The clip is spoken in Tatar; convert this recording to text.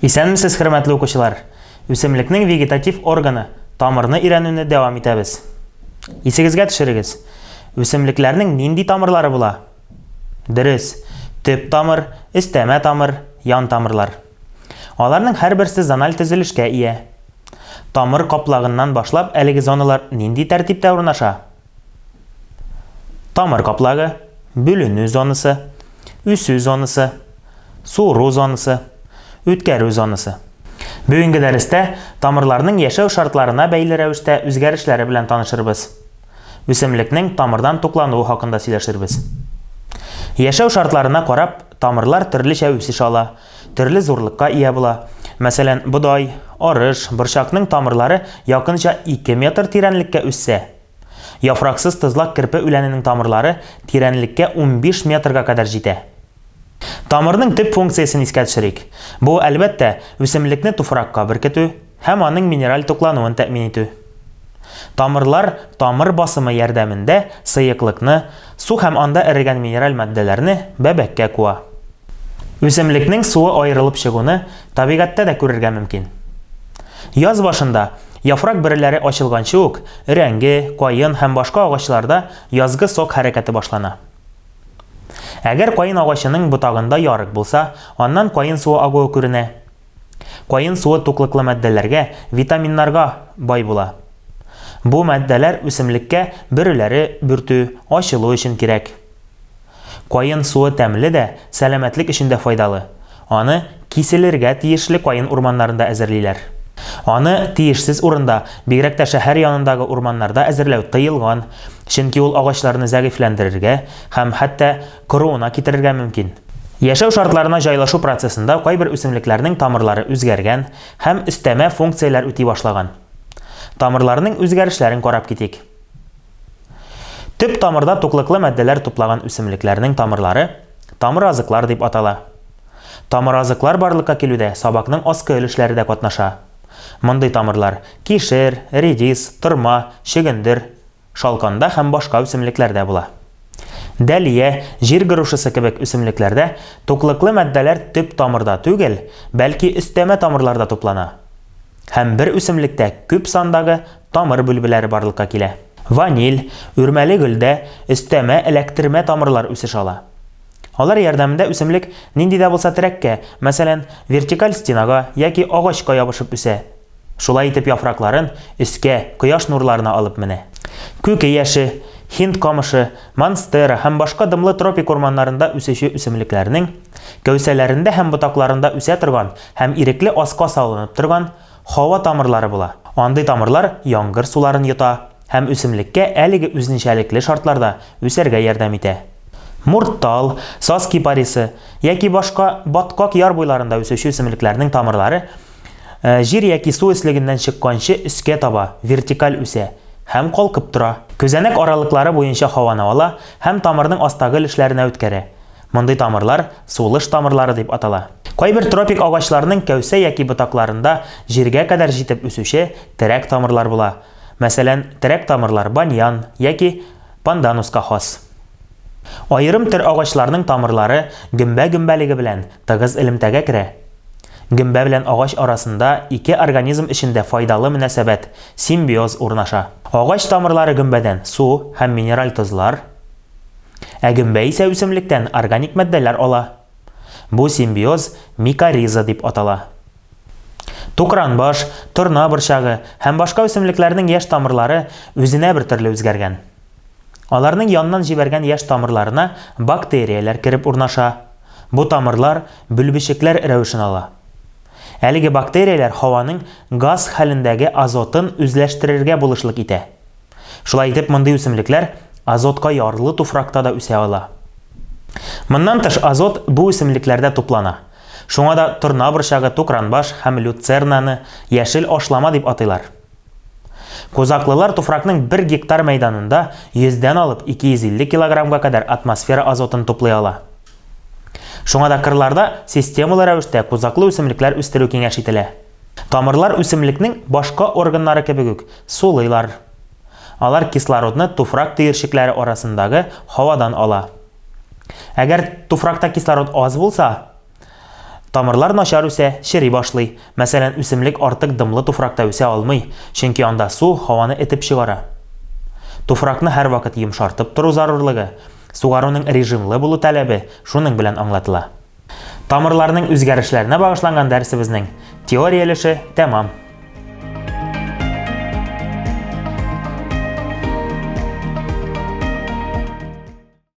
Исәнмесез, хөрмәтле укучылар! Үсемлекнең вегетатив органы, тамырны өйрәнүне дәвам итәбез. Исегезгә төшерегез, үсемлекләрнең нинди тамырлары була? Дөрес, төп тамыр, өстәмә тамыр, ян тамырлар. Аларның һәрберсе зональ төзелешкә ия. Тамыр каплагыннан башлап әлеге зоналар нинди тәртиптә урнаша? Тамыр каплагы, бүленү зонасы, үсү зонасы, суыру зонасы, үткәрү зонасы. Бүгенге дәрестә тамырларның яшәү шартларына бәйле рәвештә үзгәрешләре белән танышырбыз. Үсемлекнең тамырдан туклануы хакында сөйләшербез. Яшәү шартларына карап, тамырлар төрлечә үсеш ала, төрле зурлыкка ия була. Мәсәлән, бодай, арыш, борчакның тамырлары якынча 2 метр тирәнлеккә үссә, Яфраксыз тозлак керпе үләненең тамырлары тирәнлеккә 15 метрга кадәр җитә. Тамырның төп функциясен искә төшерик. Бу, әлбәттә, үсемлекне туфракка беркетү һәм аның минераль туклануын тәэмин итү. Тамырлар тамыр басымы ярдәмендә сыеклыкны, су һәм анда эрегән минераль матдәләрне бәбәккә куа. Үсемлекнең суы аерылып чыгуны табигатьтә дә күрергә мөмкин. Яз башында, яфрак бөреләре ачылганчы ук, өрәңге, каен һәм башка агачларда язгы сок хәрәкәте башлана. Әгәр каен агачының ботагында ярык булса, аннан каен суы агуы күренә. Каен суы туклыклы матдәләргә, витаминнарга бай була. Бу матдәләр үсемлеккә бөреләре бүртү, ачылу өчен кирәк. Каен суы тәмле дә, сәламәтлек өчен дә файдалы. Аны киселергә тиешле каен урманнарында әзерлиләр. Аны тиешсез урында, бигрәк тә шәһәр янындагы урманнарда әзерләү тыелган, чөнки ул агачларны зәгыйфьләндерергә һәм хәтта коруына китерергә мөмкин. Яшәү шартларына җайлашу процессында кайбер үсемлекләрнең тамырлары үзгәргән һәм өстәмә функцияләр үти башлаган. Тамырларның үзгәрешләрен карап китик. Төп тамырда туклыклы матдәләр туплаган үсемлекләрнең тамырлары тамыразыклар дип атала. Тамыразыклар барлыкка килүдә сабакның аскы өлешләре дә катнаша. Мондый тамырлар кишер, редис, торма, чөгендер, шалканда һәм башка үсемлекләрдә була. Дәлия, җир грушасы кебек үсемлекләрдә туклыклы матдәләр төп тамырда түгел, бәлки өстәмә тамырларда туплана. Һәм бер үсемлектә күп сандагы тамыр бүлбеләре барлыкка килә. Ваниль, үрмәле гөлдә өстәмә эләктермә тамырлар үсеш ала. Алар ярдәмендә үсемлек нинди дә булса терәккә, мәсәлән, вертикаль стенага яки агачка ябышып үсә. Шулай итеп яфракларын өскә, кояш нурларына алып менә. Күке яше, һинд камышы, монстера һәм башка дымлы тропик урманнарында үсүче үсемлекләрнең кәүсәләрендә һәм ботакларында үсә торган һәм ирекле аска салынып торган һава тамырлары була. Андый тамырлар яңгыр суларын йота һәм үсемлеккә әлеге үзенчәлекле шартларда үсәргә ярдәм итә. Мурттал, саз кипарисы яки башка баткак яр буйларында үсүче үсемлекләрнең тамырлары җир яки су өслегеннән чыкканчы өскә таба, вертикаль үсә һәм калкып тора. Күзәнәк аралыклары буенча һаваны ала һәм тамырның астагы өлешләренә үткәрә. Мондый тамырлар сулыш тамырлары дип атала. Кайбер тропик агачларның кәүсә яки ботакларында җиргә кадәр җитеп үсүче терәк тамырлар була. Мәсәлән, терәк тамырлар баньян яки пандануска хас. Аерым төр агачларның тамырлары гөмбә гөмбәлеге белән тыгыз элемтәгә керә. Гөмбә белән агач арасында ике организм өчен дә файдалы мөнәсәбәт, симбиоз урнаша. Агач тамырлары гөмбәдән су һәм минераль тозлар, Ә гөмбә исә үсемлектән органик матдәләр ала. Бу симбиоз микориза дип атала. Тукранбаш, торна борчагы һәм башка үсемлекләрнең яшь тамырлары үзенә бер төрле үзгәргән. Аларның яннан җибәргән яшь тамырларына бактерияләр кереп урнаша. Бу тамырлар бүлбечекләр рәвешен ала. Әлеге бактерияләр һаваның газ хәлендәге азотын үзләштерергә булышлык итә. Шулай итеп, мондый үсемлекләр азотка ярлы туфракта да үсә ала. Моннан тыш, азот бу үсемлекләрдә туплана. Шуңа да торна борчагы, тукранбаш һәм люцернаны яшел ашлама дип атыйлар. Кузаклылар туфракның бер гектар мәйданында 100 дән алып 250 килограммга кадәр атмосфера азотын туплый ала. Шуңа да кырларда системалы рәвештә кузаклы үсемлекләр үстерү киңәш ителә. Тамырлар үсемлекнең башка органнары кебек үк сулыйлар. Алар кислородны туфрак төерчекләре арасындагы һавадан ала. Әгәр туфракта кислород аз булса, Тамырлар начар үсә, чери башлый. Мәсәлән, үсемлек артык дымлы туфракта үсә алмый, чөнки анда су һаваны этеп чыгара. Туфракны һәрвакыт йомшартып тору зарурлыгы, сугаруның режимлы булу таләбе шуның белән аңлатыла. Тамырларның үзгәрешләренә багышланган дәресебезнең теория өлеше тәмам.